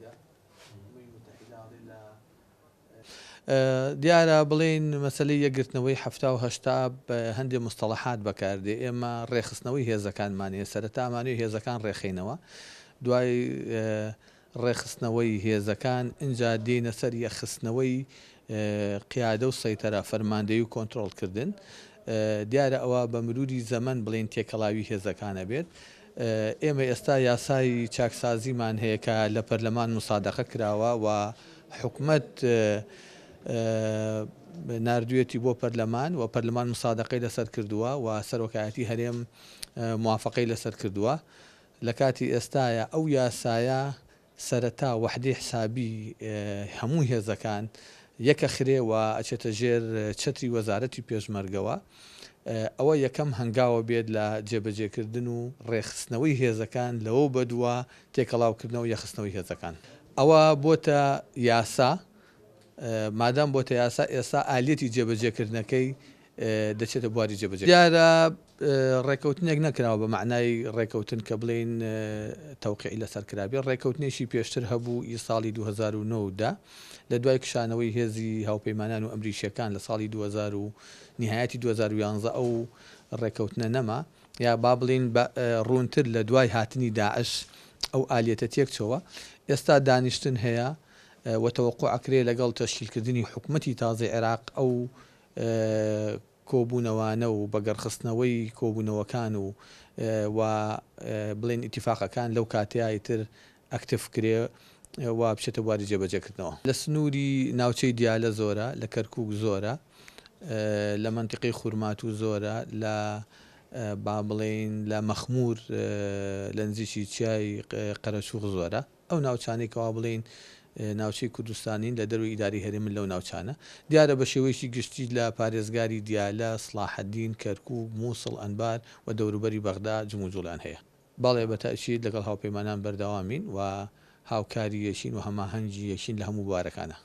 موتەحیدە ئومەمی موتەحیدە ئەڵێ لە دیارە بڵێین مەسەلەی یەکگرتنەوەی 70 و 80 بە هەندێ مستەڵەحات بەکاردێ، ئێمە ڕێکخستنەوەی هێزەکانمان هەیە، سەرەتا ئەمانەوێ هێزەکان ڕێکخەینەوە، دوای ڕێکخستنەوەی هێزەکان ئینجا دێینە سەر یەکخستنەوەی قیادە و سەیتەرە، فەرماندەیی و کۆنترۆڵکردن. دیارە ئەوە بە مروری زەمەن بڵێین تێکەڵاوی هێزەکان ئەبێت. ئێمە ئێستا یاسای چاکسازیمان هەیە کە لە پەرلەمان مسادەقە کراوە و حکومەت ناردوویەتی بۆ پەرلەمان و پەرلەمان مسادەقەی لەسەر کردووە و سەرۆکایەتی هەرێم موافقەی لەسەر کردووە. لە کاتی ئێستایا ئەو یاسایە سەرەتا وەحدەی حسابی هەموو هێزەکان یەکەخرێ و ئەچێتە ژێر چەتری وەزارەتی پێشمەرگەوە، ئەوە یەکەم هەنگاوە بێت لە جێبەجێکردن و ڕێکخستنەوەی هێزەکان، لەوەو بەدوا تێکەڵاوکردنەوە یەکخستنەوەی هێزەکان. ئەوە بۆتە یاسا، مادام بۆتە یاسا ئێستا ئالیەتی جێبەجێکردنەکەی دەچێتە بواری جێبەجێ. دیارە ڕێکەوتنێک نەکراوە بە مەعنای ڕێکەوتن کە بڵێین تەوقیعی لەسەر کرابێ، ڕێکەوتنێکی پێشتر هەبوو ئی ساڵی 2009 دا لە دوای کشانەوەی هێزی هاوپەیمانان و ئەمریکییەکان لە ساڵی 2000 و نیهایەتی 2011 ئەو ڕێکەوتنە نەما یا با بڵێین بە ڕوونتر لە دوای هاتنی داعش ئەو ئالیەتە تێکچۆوە. ئێستا دانیشتن هەیە و تەوەقوع ئەکرێ لەگەڵ تەشکیلکردنی حکومەتی تازەی عێراق ئەو کۆبوونەوانە و بەگەڕخستنەوەی کۆبوونەوەکان و و بڵێن ئیتیفاقەکان لەو کاتەیا ئیتر ئەکتف کرێ و بچێتە بواری جێبەجێکردنەوە. لە سنووری ناوچەی دیالە زۆرە، لە کەرکووک زۆرە، لە مەنتیقەی خورماتوو زۆرە، لە با بڵێین لە مەخموور لە نزیکی چیای قەرەچووغ زۆرە. ئەو ناوچانەی کەوا بڵێین ناوچەی کوردستانین لە دەرەوەی ئیدارەی هەرێمن لەو ناوچانە. دیارە بە شێوەیەکی گشتی لە پارێزگاری دیالە، سڵاحەدین، کەرکوک، موسڵ، ئەنبار و دەوروبەری بەغدا جموجوڵیان هەیە. بەڵێ بە تەئکید لەگەڵ هاوپەیمانان بەردەوامین و هاوکاری یەکین و هەماهەنگی یەکین لە هەموو بوارەکانا.